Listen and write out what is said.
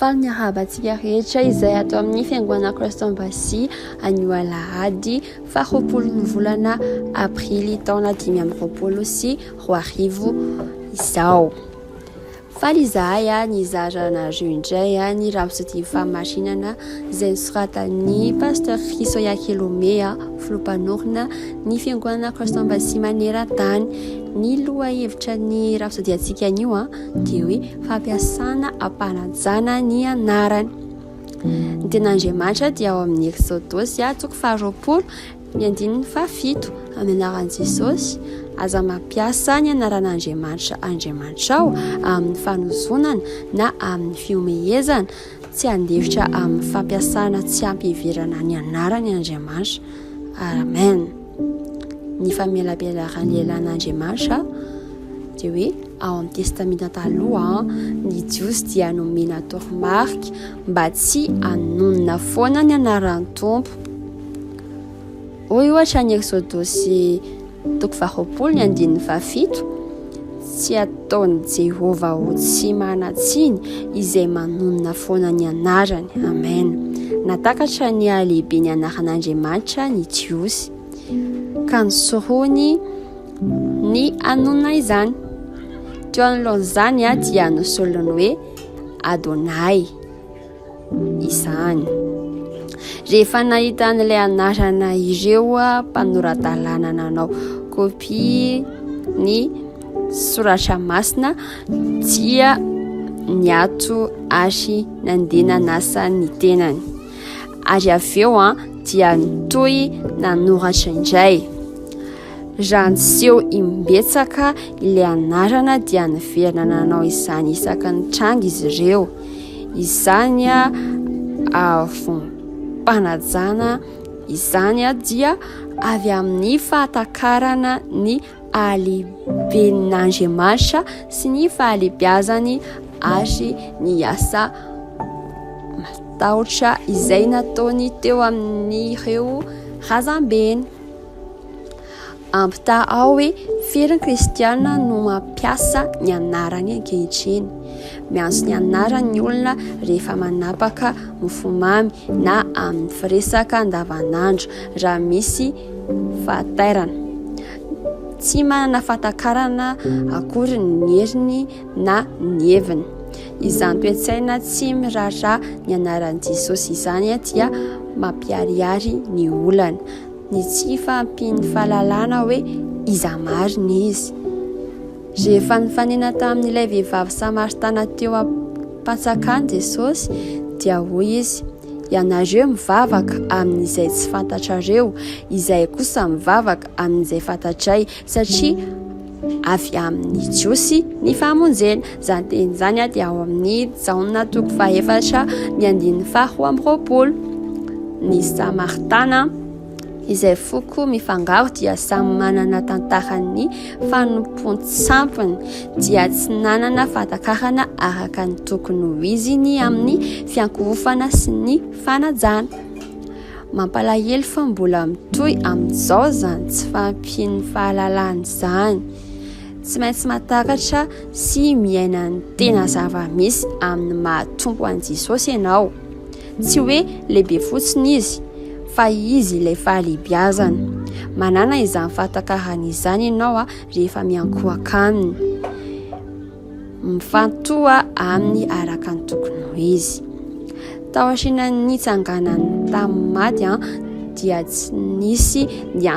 Faly miarahaba antsika rehetra izay ato amin'ny Fiangonana Christ Embassy anio alahady faha-20 ny volana aprily taona 2025 izao. Faly izahay nizara anareo indray ny Rhapsodie Fahamarinana izay nosoratan'ny Pasteur Chris Oyakhilome, filoha mpanorina ny Fiangonana Christ Embassy maneran-tany. Ny lohahevitra ny Rhapsodie-ntsika anio dia hoe fampiasana am-panajana ny anarany. Ny tenin'Andriamanitra dia ao amin'ny Eksodosy toko faha-20 ny andininy faha-7, amin'ny anaran'i Jesosy, aza mampiasa ny anaran'Andriamanitra Andriamanitrao amin'ny fanozonana na amin'ny fihomehezana, tsy handefitra amin'ny fampiasana tsy ampiheverana ny anarany Andriamanitra. Amen. Ny famelabelaran'ny lehilahin'Andriamanitra dia hoe ao amin'ny Testamenta Taloha, ny Jiosy dia nomena toromarika mba tsy hanonona foana ny anaran'ny Tompo. Hoy ohatra ny Eksodosy toko faha-20 ny andininy faha-7, Tsy ataon'i Jehovah ho tsy manan-tsiny izay manonona foana ny anarany. Amen. Natakatra ny halehiben'ny anaran'Andriamanitra ny Jiosy, ka nosorohiny ny hanonona izany. Teo anoloan'izany dia nosolony hoe Adonai izany. Rehefa nahita an'ilay anarana ireo mpanora-dalàna nanao kopia ny soratra masina dia niato ary nandeha nanasa ny tenany. Ary avy eo dia nitohy nanoratra indray. Raha niseho imbetsaka ilay anarana dia niverina nanao izany isaky ny tranga izy ireo. Izany avom-panajana izany dia avy amin'ny fahatakarana ny halehiben'Andriamanitra sy ny fahalehibiazany ary ny asa matahotra izay nataony teo amin'ireo razambeny. Ampitahao hoe firy ny kristiana no mampiasa ny anarany ankehitriny. Miantso ny anarany ny olona rehefa manapaka mofomamy na amin'ny firesaka andavanandro raha misy fahatairana. Tsy manana fahatakarana akory ny heriny na ny heviny. Izany toe-tsaina tsy miraharaha ny anaran'i Jesosy izany dia mampiharihary ny olana. Ny tsy fahampian'ny fahalalana hoe iza marina izy. Rehefa nifanena tamin'ilay vehivavy samaritana teo am-pantsakana Jesosy, dia hoy izy, Ianareo mivavaka amin'izay tsy fantatrareo, izahay kosa mivavaka amin'izay fantatray, satria avy amin'ny Jiosy ny famonjena. Izany teny izany dia ao amin'ny Jaona toko fahaefatra ny andininy faha-22. Ny Samaritana izay foko mifangaro dia samy manana tantaran'ny fanompoan-tsampiny dia tsy nanana fahatakarana araka ny tokony ho izy ny amin'ny fiankohofana sy ny fanajana. Mampalahelo fa mbola mitohy amin'izao izany tsy fahampian'ny fahalalana izany. Tsy maintsy mahatakatra sy miaina ny tena zava-misy amin'ny maha Tompo an'i Jesosy ianao. Tsy hoe lehibe fotsiny Izy, fa Izy ilay fahalehibiazana. Manàna izany fahatakarana izany ianao rehefa miankohoka Aminy. Mifantoha Aminy araka ny tokony ho izy. Taorian'ny nitsanganany tamin'ny maty dia tsy nisy ny.